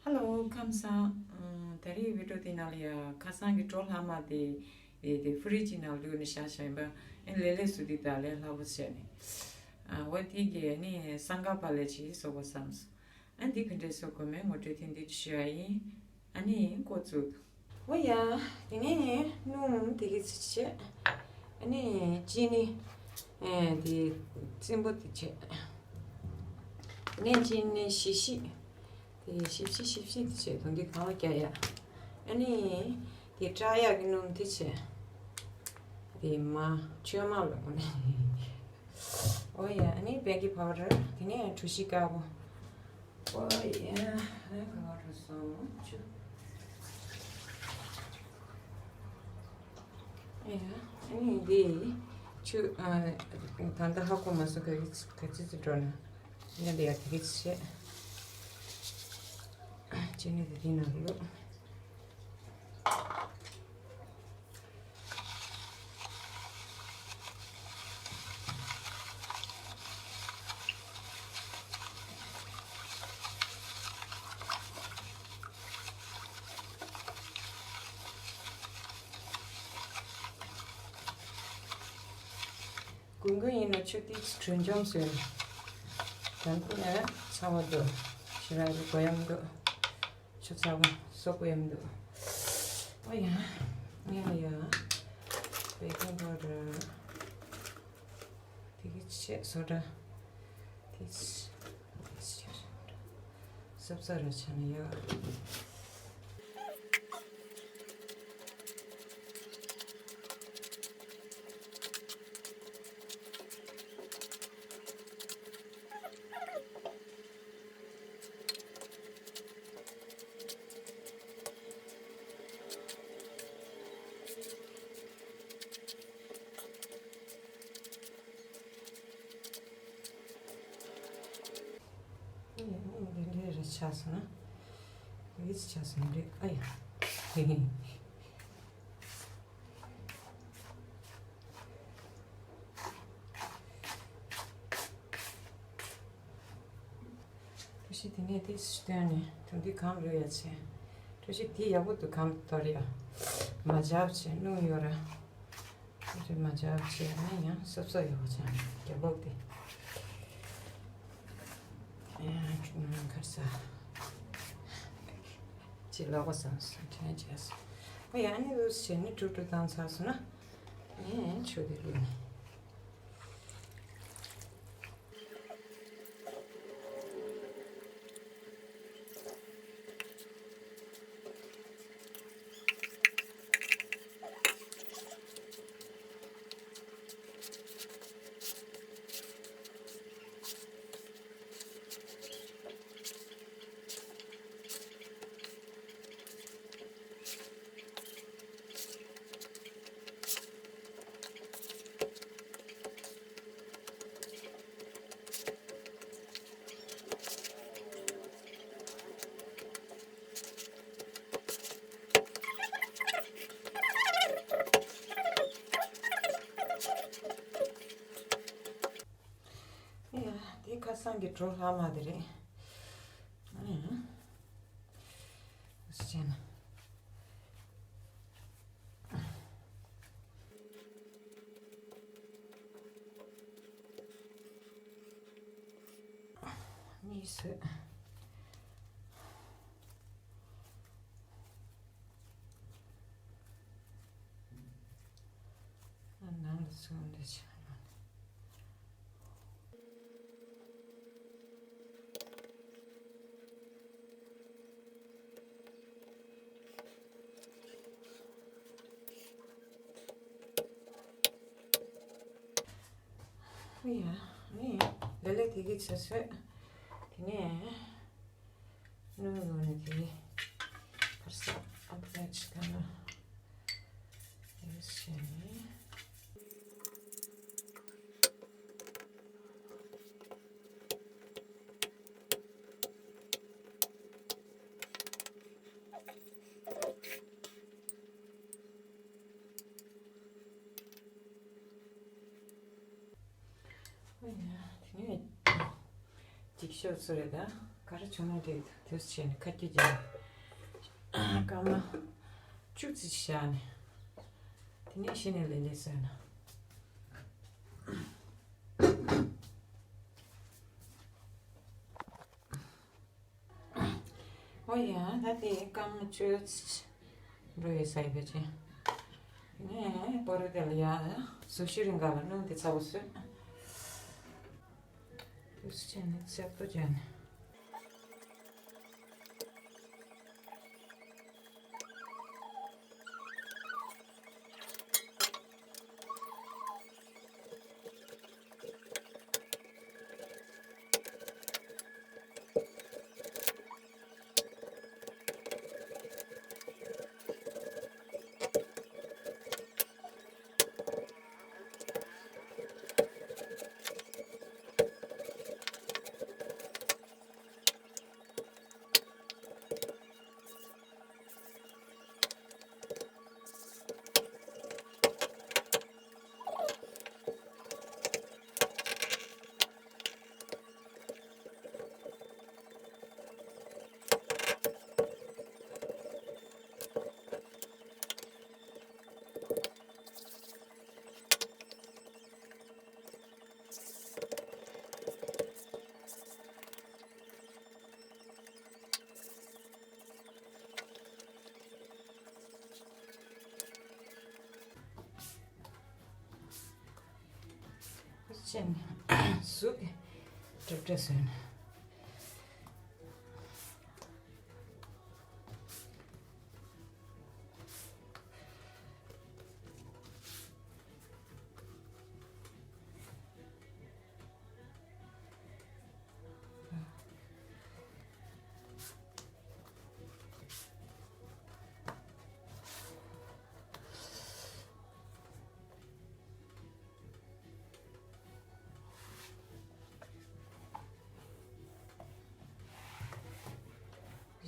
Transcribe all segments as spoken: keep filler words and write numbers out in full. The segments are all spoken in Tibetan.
ཧེ་ལོ། ཁམས་བཟང་། ཨ། ད་རེས་བི་ཌི་ཡོ་དེའི་ནང་ལ་ཡ་ཁ་སང་གི་གྲོ་ལྷག་མ་དེ། ཨེ། དེ་ཕི་རིཇ་གི་ནང་བླུགས་ནས་བཞག་བཞག་ཡིན་པ། ཨེ། ལས་ལས་སུ་དེ་དག་ལས་སླ་པོ་བྱས་ནས། ཨ། འོ་དེ་གི་ནི་སང་ག་པ་ལས་ཅིག་བཟོ་དགོས་བསམས། ཨ། འདི་ག་འདྲས་བཟོ་དགོས་མིན་ངོ་སྤྲོད་ཐེངས་འདི་ཞུ་ཡ་ཡིན། ཨ་ནི་འགོ་བཙུགས། འོ་ཡ། དེ་ནས་སྣུམ་དེ་གི་ཚིག་བྱས། ཨ་ནི་ཅི་ནི། ཨེ། དེ་རྩིང་པོ་དེ་བྱས། དེ་ནས་ཅི་ནི་ཞིབ་ཞིབ། དེ་ཞིབ་ཞིབ་ཞིབ་ཞིབ་དེ་བྱས། དོན་དེ་གང་ལ་རྒྱག་ཡ། ཨ་ནི་དེ་བཀྲག་ཡག་གི་སྣུམ་དེ་བྱས། དེ་མ་བཅོས་མ་ལོག་ནས། འོ་ཡ། ཨ་ནི་བེ་ཀིང་པའུ་ཌར། དེ་ནས་གྲོ་ཞིབ་དཀར་པོ། ཨོ་ཡ། ཨ། ག་བ་རུ་སོང་ཆུ། ཨེ་ཡ། ཨ་ནི་འདི་ཆུ། ཨ། ད་ལྟ་ཧ་གོ་མ་སོང་། ག་གི་ག་ཅི་ཅི་འགྲོ་ན། ཡ། འདི་ཡ་དེ་གི་ཆེ། ཅི་ནི་འདི་འདི་ནང་བླུགས། དགུན་ཁ་ཡིན་ན་ཆུ་ཏིག་དྲོད་འཇམ་བཟོས་ནས། དང་པོ་ནས་ཚ་བ་འདུག་ཞེ་དྲག་གི་གོ་ཡ་མི་འདུག་ཆུ་ཚ་བ་གསོག་དགོས་ཡ་མི་འདུག་ཨོ་ཡ། ངས་ཡ། བེ་ཀིང་པའུ་ཌར། དེ་གི་ཆེ་སོ་ཌ། དེ་ཆེ་སོ་ཌ། སབ་སབ་ར་ཆ་ནས་ཡ། འདི་འདྲའི་རེ་ཆགས་སོང་ན། འདི་ཆགས་སོང་རེད། ཨ་ཡ། གྲོ་ཞིབ་དེ་ནས་ཏོག་ཙམ་བཏོན་ནས། དོན་དེ་གང་བླུགས་ཡ་བྱས། གྲོ་ཞིབ་དེ་ཡག་པོ་འདུག་གང་གཏོར་ཡ། མ་འཇབ་བྱས། སྣུམ་ཡོད་ར། དེ་མ་འཇབ་བྱས་ན་ཡང་སོབ་སོབ་ཡོད་པ་བྱས། རྒྱབ་ལོགས་དེ། ཡང་ཁར་ས། ཅི་ལོག་པ་བསམ་སོང་། དྲན་བྱས་སོང་། ཨོ་ཡ། ཨ་ནི་འུ་བྱས་ནས་དཀྲུག་དཀྲུག་བཏང་ཚར་སོང་ན། ཨེ། ཆུ་དེ་བླུགས་ནས། ཡ། དེ་ཁ་སང་གི་གྲོ་ལྷག་མ་དེ་རེད། ཨ་ནི། ཨ། ཟེར་ན། གཉིས་སུ། ནང་ལ་སོང་འདི་ཆ་ན། ཡ། ནི་ལ་ལ་དེ་གི་ཆ་ཚོད། དེ་ནས་སྣུམ་ལོག་ནས་དེ་གར་ས་ཨབ་ལ་ཆི་ཀ་ན་དེ་བྱས་ནས། ཨོ་ཡ། དེ་ནས་འགྱིག་ཤོག་བཟོ་རེད་ད། ག་རེ་བྱུང་ན་འགྲིག་འདུག་དེ་ཚོ་བྱས་ནས་ཁ་སྐྱེ་རྒྱག་ནས། སྐར་མ་བཅུ་ཙམ་བཞག་ནས། དེ་ནས་གཞི་ནས་ལེ་ལེ་བཟོས་ན། ཨོ་ཡ། ད་དེ་སྐར་མ་བཅུ་ཙམ་འགྲོ་ཡོད་ས་ཡོད་པ་ཅན། དེ་ནས་པོ་རུ་དེ་ལ་ཡ་ཟུག་ཤུ་རིང་ག་ལ་སྣུམ་དེ་ཚ་པོ་བཟོས། དུས་ཆེན་ནི་གསར་པོ་ཅན། ཅན་ཟུག་གི་གྲིབ་གྲིབ་བཟོས་ནས།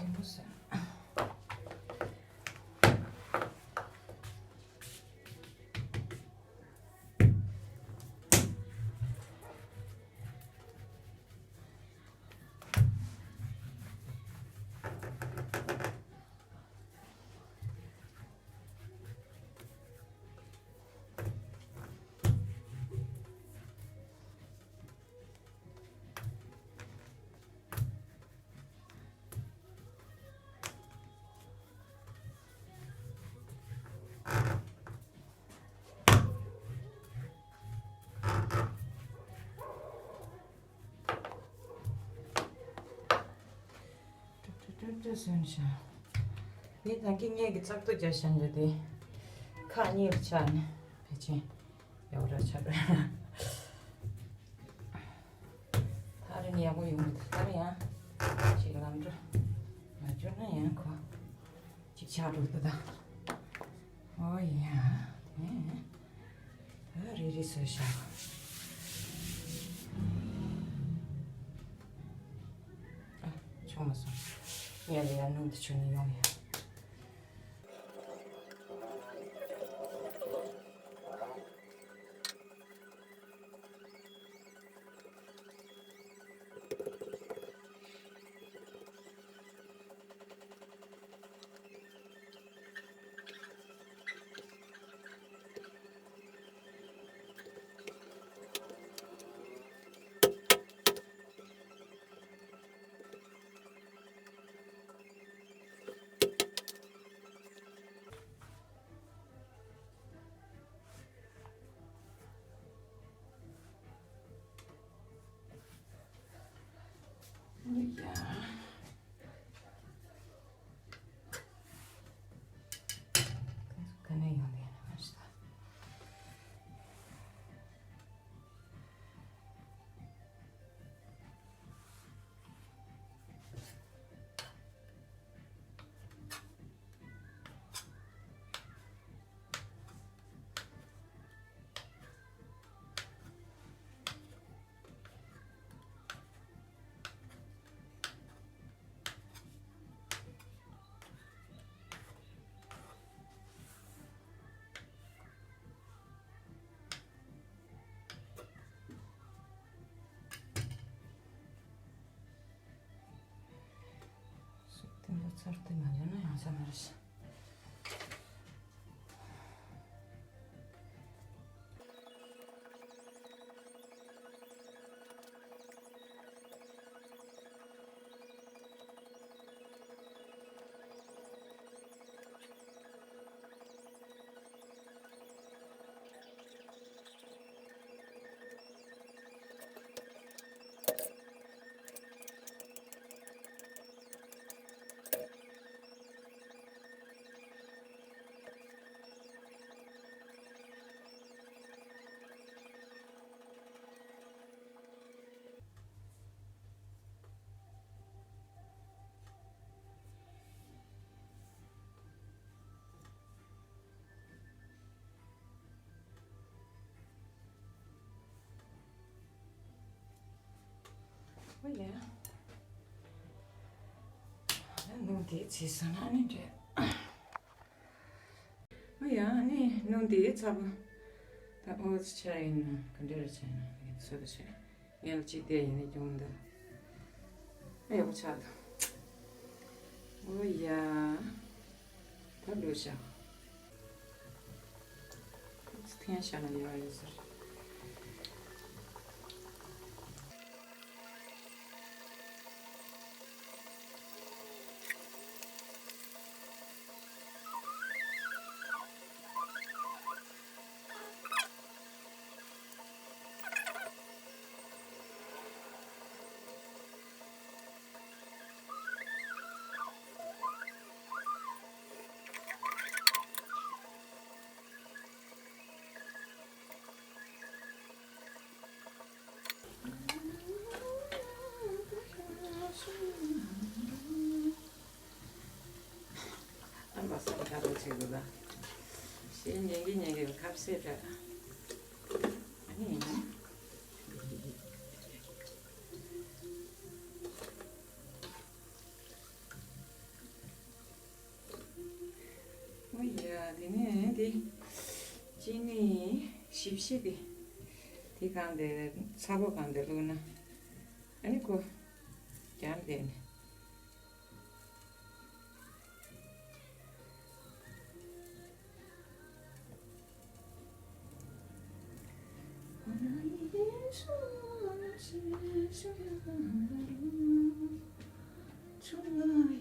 རིང་པོ་ཟེར། ཏུ་ཏུ་ཏུ་ཏུ་ཟེར་ནས་བཞག་ངས་ད་གིན་ངས་ཀྱི་ཙག་ཏུ་རྒྱག་བཞག་འདུག་དེ། ཁག་གཉིས་ལ་ཆགས་ནས་ཕལ་ཆེར་ཡག་པོ་ར་ཆགས་པས། ད་རིང་ཡག་པོ་ཡོང་གི་འདུག་ད་རིང་ཡང་ཅིག་ལམ་འགྲོ་མ་བྱུང་ན་ཡང་ཁོ་ཅིག་ཆགས་འགྲོ་གི་འདུག་ད། ཨོ་ཡ། དེ་ནས་ཨ་རེ་རེ་བཟོས་བཞག་ཨ། ཆོག་མ་སོང་། ངས་ལ་ཡ་སྣུམ་དེ་ཆུ་ནས་ཡོང་ཡ། ཚར་དེ་མ་ཡོད་ན་ཡང་ས་མ་རེད། ཨོ་ཡ། ནང་དེ་ཚེ་ས་ན་ནི་འདྲ། ཨོ་ཡ། ནི་ནང་དེ་ཚ་པོ། ད་ཨོ་ཙི་ཆ་ཡིན་ན་ག་འདྲ་རེ་ཆ་ཡིན་ན་ཚོད་ཆ་ཡན་ལ་ཅི་དེ་ཡིན་ནི་ཀྱང་འདི། ཨ་ཡག་པོ་ཆགས་འདུག་ཨོ་ཡ། ད་ལོས་བཞག་ཐེངས་བཞག་ན་ཡག་ཡོད་ཟེར། ཨ་མ་སང་ཁ་རོ་ཆེ་གི་ལ། ཞེས་ཉན་གི་ཉན་གི་ཁ་བཤད་དྲ། ཨ་ནི། ཨོ་ཡ། དེ་ནས་དེ་ཅི་ནི་ཞིབ་ཞིབ་དེ་དེ་གང་དེ་ཚ་པོ་གང་དེ་བླུགས་ན་ཨ་ནི་ཁོ་རྒྱང་དེ་ནི། ཅོ་ཅོ་ཅོ། ཨ།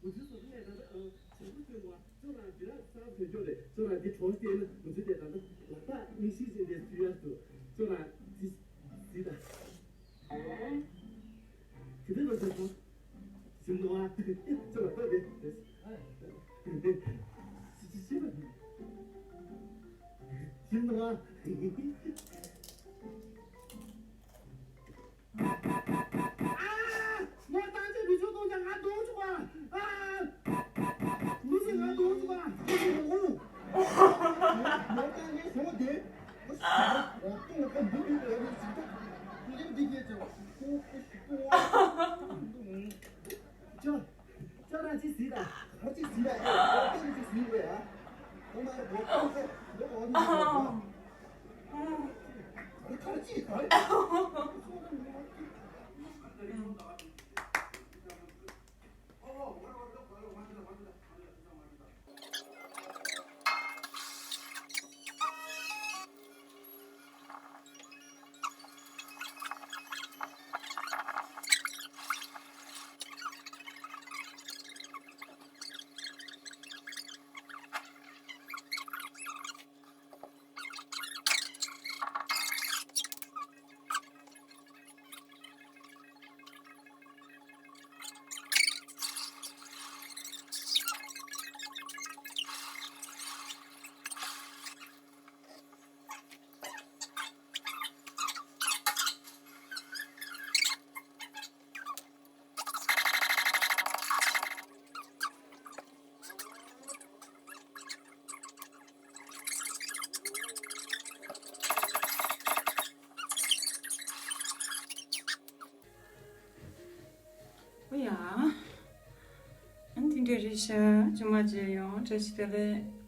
འུ་ཚོའི་བཟོ་གྲྭ་ནས་ད་ལྟ་ཨ། བྱང་བུ་ཐོན་པ་ཅོ་རང་འདི་ར་གསར་ཐོན་ཆོག་རེད། ཅོ་རང་འདི་གྲོགས་བལྟས་ན་འུ་ཚོའི་དེ་ད་ལྟ་ལག་རྟགས་མི་ཤེས་ཟིན་དེ་ཚུལ་ཡག་ཏུ་ཅོ་རང་འདི་འདི་ད། དེ་འདྲ་ལ་ཟེར་ཐོག་ཟིན་འདུག་ཨ། ཅོ་རང་ལྟ་དེ་དེ་ཤི་ཤི་ཤི་ཟིན་འདུག་ཨ། ཨ། མོ་བཏང་ཆ་བུ་ཆུང་གཏོང་ཆ་ང་གཏོང་ཆོག་པ། ཨ། ཨོ་ཡ། ཨ་ནི་དེ་འདྲ་རེད་ཤག་ཇུ་མ་མཇལ་ཡོང་། བཀྲ་ཤིས་བདེ་ལེགས།